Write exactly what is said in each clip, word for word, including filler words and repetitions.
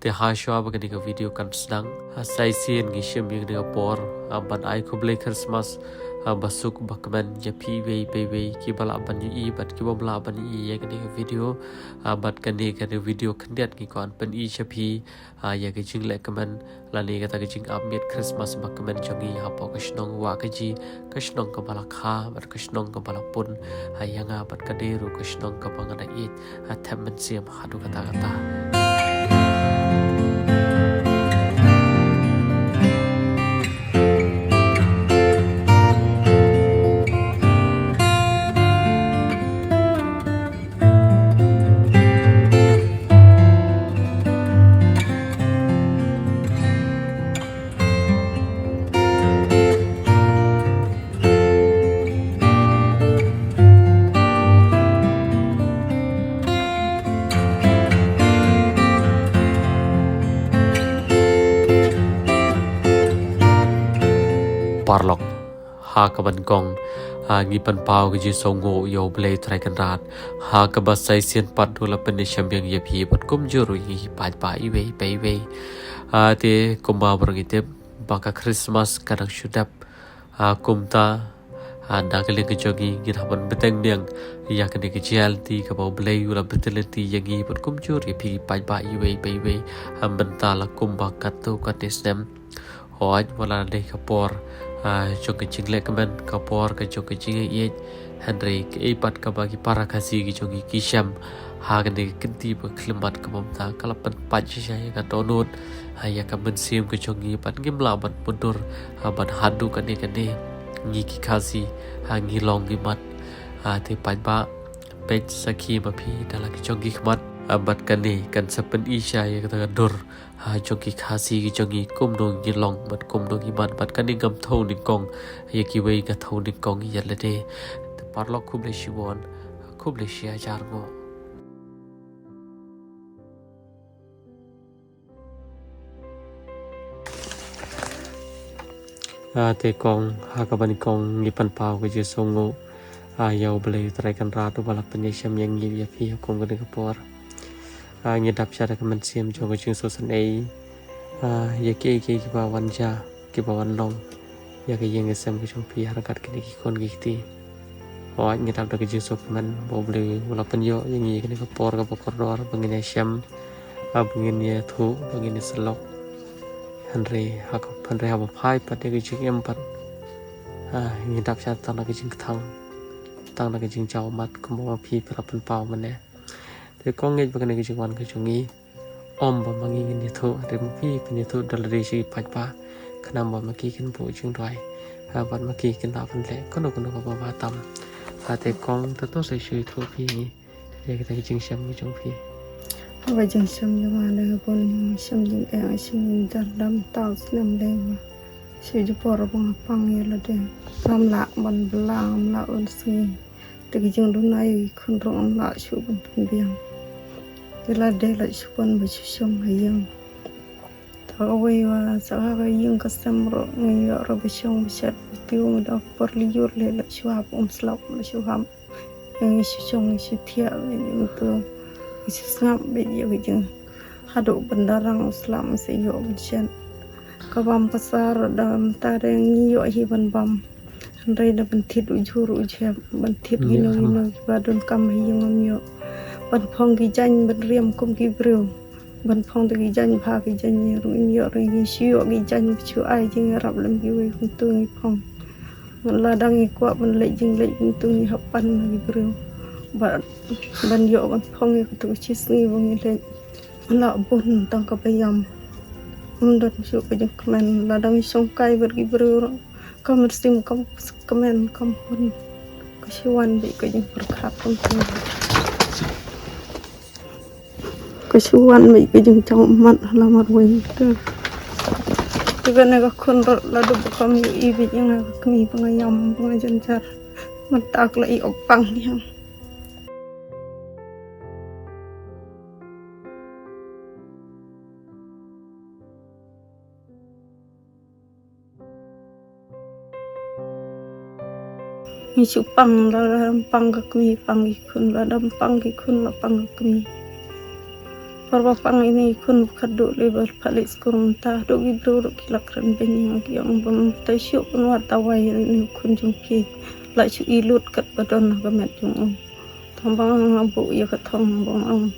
Te ha shuwa ba kane ka video kan sdang, ha, sa shisien ngi shim ïa kane ka por, ha, ban ai khublei Christmas, ha, ba suk ba kmen ïa phi iwei pa iwei kiba lah ban ïohi bad kibym lah ban ïohi ïa kane ka video, ha, bad kane ka video khyndiat ngi kwah ban pyni sha phi, ha, ïa ka jingleh kmen lane kata ka jingap miet Christmas ba kmen jong ngi hapoh ka shnong Wahkaji, ka shnong kaba la kha bad ka shnong kaba la pun, ha, ïa nga bad ka dei ruh ka shnong kaba nga da ïeit, ha, thep mynsiem haduh katta katta. Paralok, ha kaba nyngkong, ha, ngi pynpaw ka jingsngewnguh ïa U Blei Trai Kynrad, ha kaba sa shisien pat u la pynïashem biang ïa phi bad kumjuh ruh ïa ngi paidbah iwei pa iwei. Ha, te kumba baroh ngi tip ba ka Christmas ka dang shu dep. Ha, kumta, ha, na ka liang ka jong ngi ngin hap ban bteng biang ïa kane ka jingïaid lynti kaba U Blei u la bteng lynti ïa ngi bad kumjuh ïa phi paidbah iwei pa iwei. Ha, mynta la kumba katto katne snem. Hooid, wat la dei ka por, ha, jong ka jingleh kmen, ka por ka jong ka jingïeit, hynrei kaei pat kaba ki para Khasi ki jong ngi ki shem ha kane ka kynti ba khlem bad kaba mynta, ka la pynpait shisha ïa ka dohnud, ha, ïa ka mynsiem ka jong ngi bad ngim lah ban mutdur, ha, ban haduh kane kane ngi ki Khasi, ha, ngi long ngi mad, ha, te paidbah, peit sakhi ma phi da la ki jong ki khmat, ha, bad kane kan sa pyni shisha ïa kata ka dur, ha, jong ki Khasi ki jong ngi kumno ngi long bad kumno ngi mad bad kane ngam thew nyngkong ïa kiwei, nga thew nyngkong ïa lade. Te paralok khublei shibun, khublei shihajar nguh. Ha, te kong, ha kaba nyngkong ngi pynpaw ka jingsngewnguh, ha, ïa U Blei Trai Kynrad uba la pynïashem ïa ngi ïa phi ha kum kane ka por. Ha, ngi dap sha da ka mynsiem jong ka jingsngewsynei, ha, ïa kiei kiei kiba wan jia, kiba wan long ïa ka ïing ka sem ka jong phi ha ryngkat kine ki khun ki kti. Hooid, ngi dap da ka jingsngewkmen ba U Blei u la pynïoh ïa ngi kane ka por kaba kordor ba ngin ïashem, ha, ba ngin ïathuh, ba ngin ïasyllok. Hynrei ha ka, hynrei haba phai pat ïa ka jingim pat, ha, ngi dap sha tang da ka jingkthang, tang da ka jingjaw ummat kumba ma phi phi la pynpaw mynne. Te kong, ngeit ba kane ka jingwan ka jong ngi, ym ba ma ngi ngin ïathuh, hynrei ma phi phin ïathuh da lade sha ki paidbah, khnang ba ma ki kin buh jingduwai, ha, bad ma ki kin lah ban leh kano kano kaba bha tam. Ha, te kong, to to sa shu ïathuh phi ïa kita ki jingshem ki jong phi. Haba jingshem jong nga dang bun, shem jingeh, shem jingjar, dang taw snem dei ba shu jubor ba nga pang ïa lade. Ngam lah ban bylla, ngam lah ban sngi. Te ki jingduna ïa ki khun ruh ngam lah shuh ban pynbiang. Te lade lah shu pyn ba shu shong ha ïing. Te kawei wa sa ka ïing ka sem ruh ngi ïoh ruh ba shong ba shet ba tiew, ngi da por lyiur leh lah shu hap, um slap lah shu hap. Ngi shu shong ngi shu thiah beit ïa uto, ngi shu sngap beit ïa ka jing, haduh ban da rang u slap ngi sa ïoh ban shet. Ka bam ka sar da mynta de ngi ïoh hi ban bam. Hynrei da ban thied u jhur u jhep, ban thied kino kino kiba donkam ha ïing ngam ïoh. Ban phong ki jaiñ ban riam kum ki briew, ban phong da ki jaiñ bha ki jaiñ ïa ruh ngim ïoh, ruh ngi shu ïoh ki jaiñ ba shu ai jingïarap lem kiwei, kumto ngi phong. Lada ngi kwah ban leit jingleit kumto ngi hap pan na ki briew. Ban, ban ïoh ban phong ïa kato ka shisngi ba ngi leit. Lah bun tang kaba ïam. Ym don shuh ka jingkmen, lada ngi shongkai bad ki briew ruh ka mynsiem kam kmen kam hun. Ka shu wan beit ka jingpyrkhat kumto. Ka shu wan beit ka jingjaw ummat ha la marwei te. Te kane ka khun ruh la dep ba kam ïohi beit ïa nga ka kmie ba nga ïam ba nga jynjar. Mynta ka la ïoh pang ïa nga. Ngi shu pang, lada ym pang ka kmie pang ki khun, lada ym pang ki khun la pang ka kmie. Por ba pang ine i khun ba khadduh lei ba pha leit skul mynta, haduh ki briew ruh ki la kren beiñ ïa nga, ki ong bym tei shuh, pynwad dawai ïa ine i khun jong phi. La shu i lut kat ba don ha ka met jong u. Tang ba nga buh ïa ka thong ba nga ong,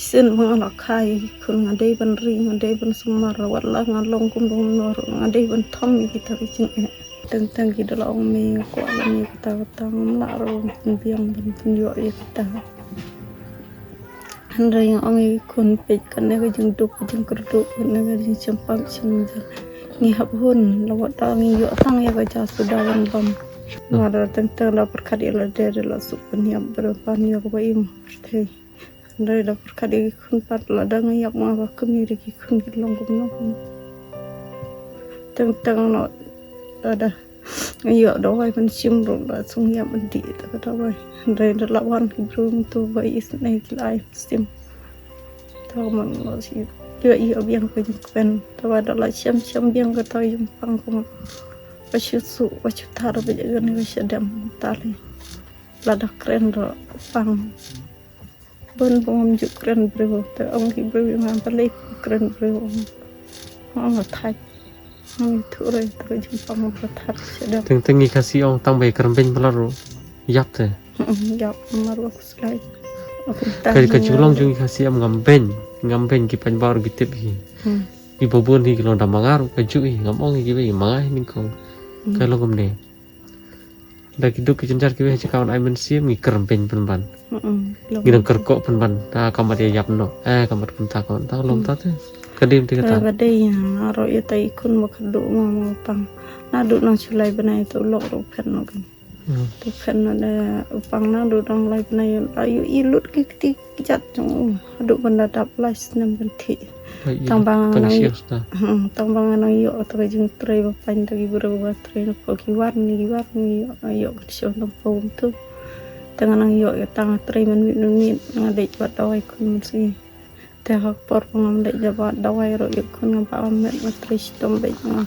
shisien ba nga la kha ïa ki khun, nga dei ban ri, nga dei ban sumar, wat la nga long kumno kumno ruh nga dei ban thom ïa kita ki jingeh. Teng teng ki da la ong me, nga kwah lem ïa kita, kata ngam lah ruh ban pynbiang ban pynïoh ïa kita. Hynrei nga ong ïa ki khun, peit kane ka jingduk ka jingkyrduh, kane ka jingshemphang shemjam. Ngi hap hun, la wat da ngi ïoh tang ïa ka ja suda wan bam. Nga da teng teng da pyrkhat ïa lade, da la suk pynïap, ba da pan ïa kaba im pyrthei. Hynrei da pyrkhat ïa ki khun pat, lada nga ïap nga ba kmie, da ki khun ki long kumno kumno. Teng teng noh, lada nga ïoh dawai ban shim ruh la shu ïap ban dih da ka dawai. Hynrei da la wan ki briew mynta ba isynei ki la ai ban shim. Te ma nga ïoh ïoh biang ka jingkmen. Te ba da la shem shem biang kata ka jingpang ka ma, ba shu suk ba shu thar ba ïa kane ka shadem ta lei. Lada kren ruh pang. Bun ba ngam ju kren briew, te ong ki briew ïa nga, balei phi kren briew, ong. Ong nga thait. Ong ïathuh ruh ïa ka jingpang ba thar shadem. Teng teng ngi Khasi ong tang ba ïa kren beiñ palat ruh ïap te. Ïap, namar ba khuslai. Ka, ka jinglong jong ngi Khasi em, ngam beiñ, ngam beiñ, ki paidbah ruh ki tip hi. Hmm. Ki ba bun hi ki long da ma nga ruh kajuh hi, ngam ong ïa kiwei, ma nga hi nyngkong. Hmm. Ka long kumne. Da ki duk ki jynjar kiwei ha jaka ban ai mynsiem ngi kren beiñ pynban. Mm-mm. Ngi dang kyrkhu pynban. Ah, ka mat ïa ïap noh. Eh, ka mat kumta, ka mat kumta, long ta te. Ka dei te kata. Ka dei ïa nga ruh ïa ta i khun ba khadduh ma ma u pang. Naduh nang shu lai bnai te u lok ruh u phet noh kan. Hmm. Te u phet noh da u pang naduh nang lai bnai, la ïohi lut ki kti ki jait jong u. Haduh ban da dap lai snem ban thiah. Tang ba nga nang ïoh, hmm, tang ba nga nang ïoh kata ka jingtrei ba pang da ki briew ba trei na pdeng ki war ni ki war ni, ïoh, ïoh ka shuh na pdeng tu. Te nga nang ïoh ïa tang trei mynmiet mynmiet, nga leit wad dawai khun mynsngi. Te ha ka por ba ngam leit wad dawai ruh ïa khun nga ba ym met, nga trei shitom beit nga.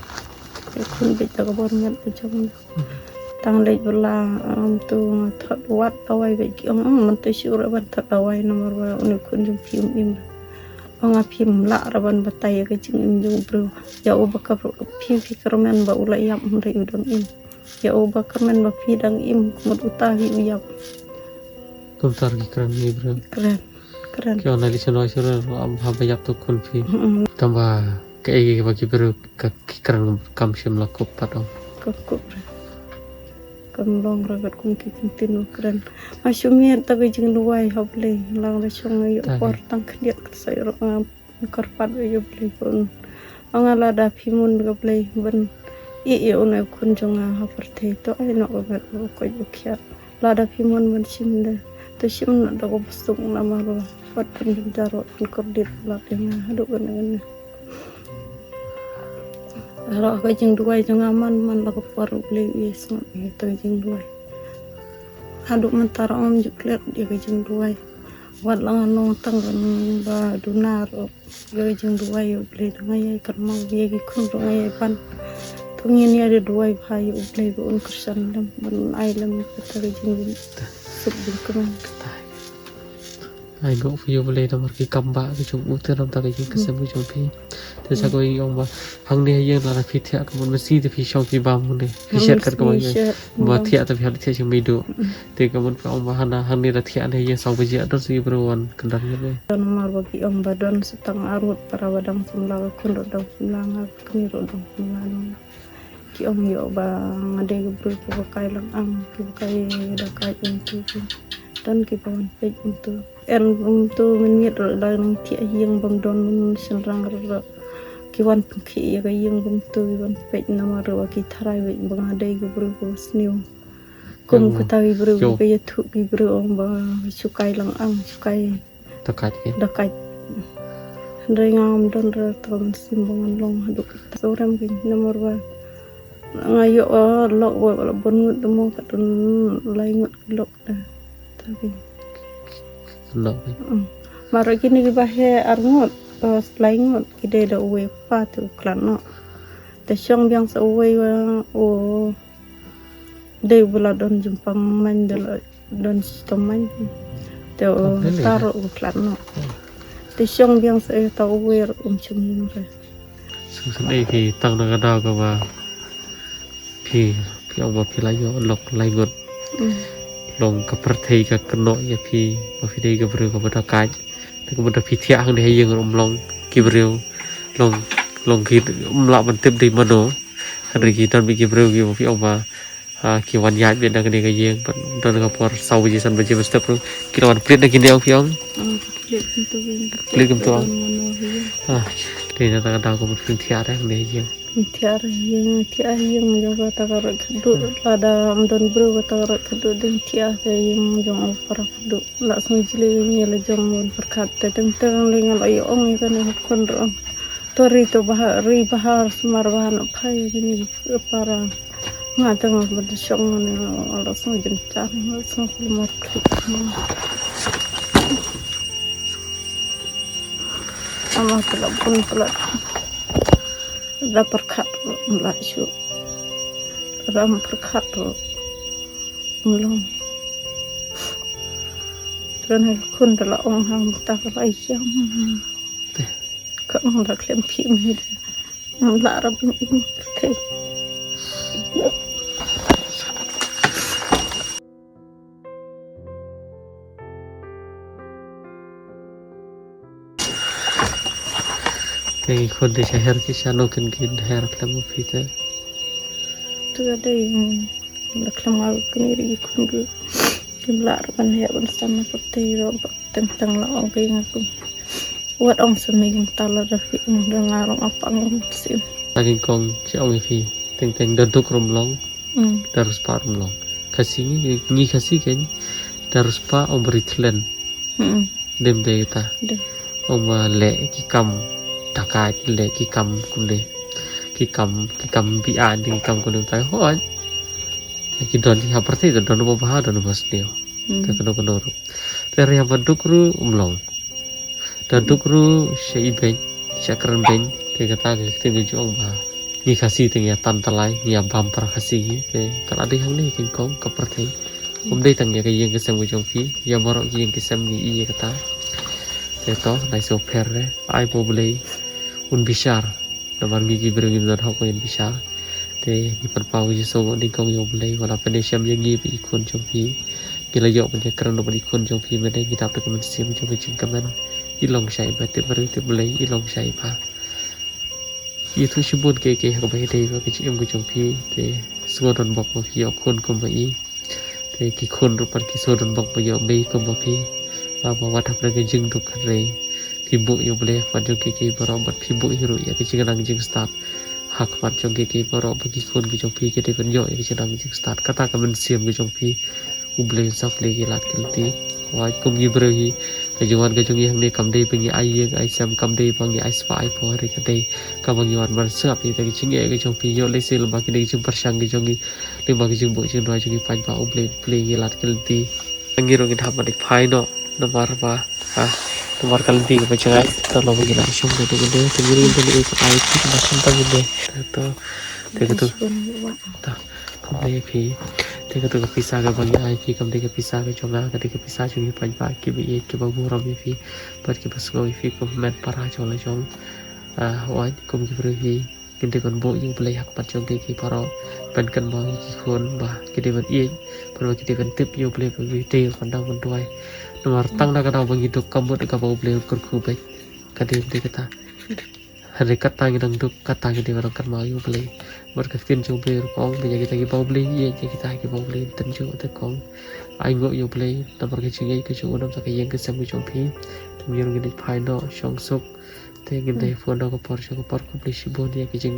Ïa khun beit da ka bor met ba jong nga. Tang leit bylla, um, tu nga thot wad dawai beit ki ong, um, mynta shuh ruh ban thot dawai namar ba une u khun jong phi um im. Ong nga phim lah ruh ban batai ïa ka jingim jong u briew. Ïa u ba ka phi, phi kyrmen ba u la ïap hynrei u dang im. Ïa u ba kyrmen ba phi dang im, ka mut uta hi u ïap. Kumta ruh ki kren ki briew. Kren, kren. Ki ong na li shnong shnong ruh haba ïap tu khun phi. Mm-mm. Tang ba kaei kaba ki briew ka ki kren kam shym la kup pat ong. Kam kup re. Kam long re katkum ki ktien ba kren. Nga shu miet da ka jingduwai ha U Blei, lang da shong ïa u por tang khyndiat ka sa ïa ruh nga kyrpad ïa U Blei bun. Nga lada phi mon ka Blei ban ïeh ïa une u khun jong nga ha pyrthei, to ai noh ka met ba koit ba khiah. Lada phi mon ban shim de, to shim noh da kaba suk namar ba wat pynjynjar, wat pynkordit palat ïa nga haduh kane kane. Baroh ka jingduwai jong nga man man la ka por U Blei u ïai sngap ïa ka jingduwai. Haduh mynta ruh ngam ju klet ïa ka jingduwai. Wat la nga long tang kan ba duna ruh ïa ka jingduwai ïa U Blei, nga ïai kynmaw ïa ki khun ruh nga ïai pan. To ngin ïa duwai bha ïa U Blei ba un kyrshan lem, ban ai lem kata ka jingsuk jingkmen. Ai nguh phi ïa U Blei namar ki kam ba ki jong u te, namar ta ka jingkyrshan ki jong phi. Te sa kawei ngi ong ba hangne ha ïing lada phi thiah ka mut mynsngi te phi shong phi bam hangne. Phi shet kat ka ba thiah te phi hap thiah jingmih duh. Te ka mut phi ong ba hana hangne da thiah ne ha ïing saw baje don sa ki briew wan kyndan ne. Don namar ba ki ong ba don sa tang arngut para ba dang samla, ka khun ruh dang samla, nga ka kmie ruh dang samla. Ki ong ïoh ba nga dei ka briew kaba kai lang ang, kaba kai da kai um tu. Don kiba wan peit um tu. En um tu mynmiet ruh da nang thiah ïing bym don shynrang ruh. Ki wan pynkhih ïa ka ïing bym tu, ki wan peit namar ruh ba ki tharai beit ba nga dei ka briew kaba sniew. Kum kata ki briew kiba ïathuh ki briew ong ba shu kai lang ang, shu kai. Da kait ki. Da kait. Hynrei ngam don re tang sim ba ngan long haduh kata. Sawrem ki namar ba nga ïoh lok ba la bun ngut, da mo ka don lai ngut ki lok da. Ta ki. Lok ki. Mar kine kiba heh arngut, lai ngut ki dei da uwei u kpa te u khlad noh. Te shong biang sa uwei u dei uba la don jingpang main, da la don shitom main. Te u tar u khlad noh. Te shong biang sa ïa ta u wer um shong ïing re. Sngewsih ei phi tang na ka daw kaba phi phi ong ba phi la ïoh lok lai ngut. Mm. Long ka pyrthei ka kynnoh ïa phi ba phi dei ka briew kaba da kait. Te kaba da phi thiah hangne ha ïing ruh um long ki briew long long ki um lah ban tip dei mano. Hynrei ki don bad ki briew kiba phi ong ba ha ki wan ïaid beit na kane ka ïing bad don ka por saw baje san baje ba step ruh ki la wan plied na kine ong phi ong. Mm, plied kumta ong. Plied kumta ong. Don mano hi. Ha, dei na ta ka daw kaba phi thiah re hangne ha ïing. Thiah re ïing, thiah ïing jong kata ka roi khadduh, lada ym don briew kata ka roi khadduh dei thiah te ïing jong u para khadduh. La sngewjli ngi la jong ban pyrkhat te teng teng lei nga la ïoh ong ïa kane ka khun ruh. To ri to bha, ri bha, sumar bha na phai kane ka para. Nga te nga ba da shong ne nga la sngewjynjar, nga la sngewkhlem khlieh. Ama te la bun palat. Da pyrkhat ruh ym lah shuh. Da ym pyrkhat ruh ym long. Kane ka khun da la ong hangta ka la ïam. Te. Ka ong da khlem phi mih de. Ym lah ra ban im pyrthei. Te ki khun te sha her ki sha no kin kin her khlem ma phi te. Tu ka dei, mm, la khlem ma kini ri ki khun ki. Kim lah ra ban her ban sam na pyrthei ro ba teng teng la ong ka ïing ka kum. Wat ong sa me kim ta la da phi ong da nga rong apang ong sim. Ta kin kong ki ong ïa phi teng teng da duk rum long. Mm. Da riewspah rum long. Khasi ngi, ngi Khasi ken da riewspah ong bri thlen. Mm. Dem dei ta. Dem. Ong ba leh ki kam da kait, leh ki kam kumne. Ki kam, ki kam bi-aiñ, ki kam kumne ta hooid. Ki don ki ha pyrthei, don ba bha, don ba sniew. Mm. Te kano kano ruh. Te hynrei haba duk ruh um long. Da duk ruh sha ibeiñ, sha kren beiñ, te kata ka ktien ka jong ba ngi Khasi te ngi ïa tan tylli, ngi ïa bam para Khasi hi, te ka la dei hangne ken kong ka pyrthei. Um dei tang ïa ka ïing ka sem ka jong phi, ïa baroh ki ïing ki sem ngi i ïa kata. Te to, nai sngewpher re, ai ba U Blei un bishar. Namar ngi ki briew ngim don hok ban bishar. Te ngi pynpaw ka jingsngewnguh nyngkong ïa U Blei, wat la pyni shem ïa ngi bad ki khun jong phi. Ngi la ïoh ban ïakren bad ki khun jong phi mynne, ngi dap da ka mynsiem jong ka jingkmen. I long shai ba tip briew tip Blei, i long shai ba ïathuh shibun kiei kiei ha kaba ïadei bad ka jingim ka jong phi. Te sngewdon bok ba phi ïoh khun kumba i. Te ki khun ruh pat ki sngewdon bok ba ïoh mei kumba phi. Ba, ba wat hapdeng ka jingduk hynrei phi buh ïa U Blei ha khmat jong kiei kiei baroh bad phi buh hi ruh ïa ka jingnang jingstad ha khmat jong kiei kiei baroh ba ki khun ki jong phi ki dei ban ïoh ïa ka jingnang jingstad. Kata ka mynsiem ka jong phi U Blei un sa plie ki lad ki lynti. Wat kum ki briew hi ka jingwan ka jong ngi hangne kam dei ba ngi ai ïing ai sem, kam dei ba ngi ai spah ai phew, hynrei ka dei kaba ngi wan ban sngap ïa ka jingeh ka jong phi, ïoh lehse lem bad kine ki jingpyrshang ki jong ngi. Lem bad ka jingbuh jingduwai jong ngi, paidbah, U Blei un plie ïa ki lad ki lynti. Ngi ruh ngin hap ban ïa phai noh namar ba, ha, namar ka lynti kaba jngai. Te long ba ngi la shong da duk ynde, te ngi ruh ngin ïa phai, phi kaba shong tang ynde. Te to, te katu. Ta, khublei ïa phi. Te katu ka pisa kaba ngi ai phi kam dei ka pisa ka jong nga, ka dei ka pisa jong ngi paidbah kiba ïeit kiba burom ïa phi bad kiba sngew ïa phi kum hynmen para jong la jong. Ah, wat kum ki briew hi. Ngin dei ban buh ïa U Blei ha khmat jong kiei kiei baroh. Ban kynmaw ïa ki khun ba ki dei ban ïeit, ban ba ki dei ban tip ïa U Blei ba ki dei ban dang ban duwai. Namar tang na ka daw ba ngi duk kam mut kaba U Blei un kyrkhu beit. Ka dei ban dei kata. Hynrei kata ngi dang duk, kata ngi dei ban dang kynmaw ïa U Blei. Bad ka ktien jong U Blei ruh ka ong ba ïa kita kiba U Blei ïeit, ïa kita kiba U Blei un tynjuh, te kong. Ainguh ïa U Blei namar ka jingïeit ka jong u, namar ka ïing ka sem ka jong phi. Te ngi ruh ngin ïa phai noh shong suk. Te ngin da ïa phone da ka por sha ka por. Khublei shibun ïa ka jing,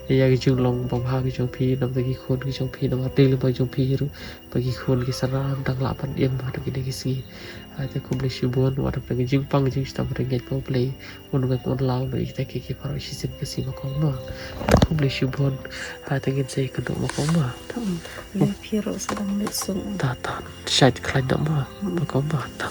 ïa ka jinglong babha ka jong phi namar ki khun ki jong phi, namar dei lyngba jong phi ruh ba ki khun ki synran dang lah ban im haduh kine ki sngi. Ah, te khublei shibun, wat hapdeng ka jingpang jingshitom hynrei ngeit ba U Blei un weng un law ïa kita kiei kiei baroh shisien ka sngi ma kong mo. Khublei shibun. Ah, te ngin sa ïakynduh ma kong mo. Ïa phi ruh sa dang leit sung. Ta ta. Shait khlaiñ noh mo. Ma kong mo. Ta.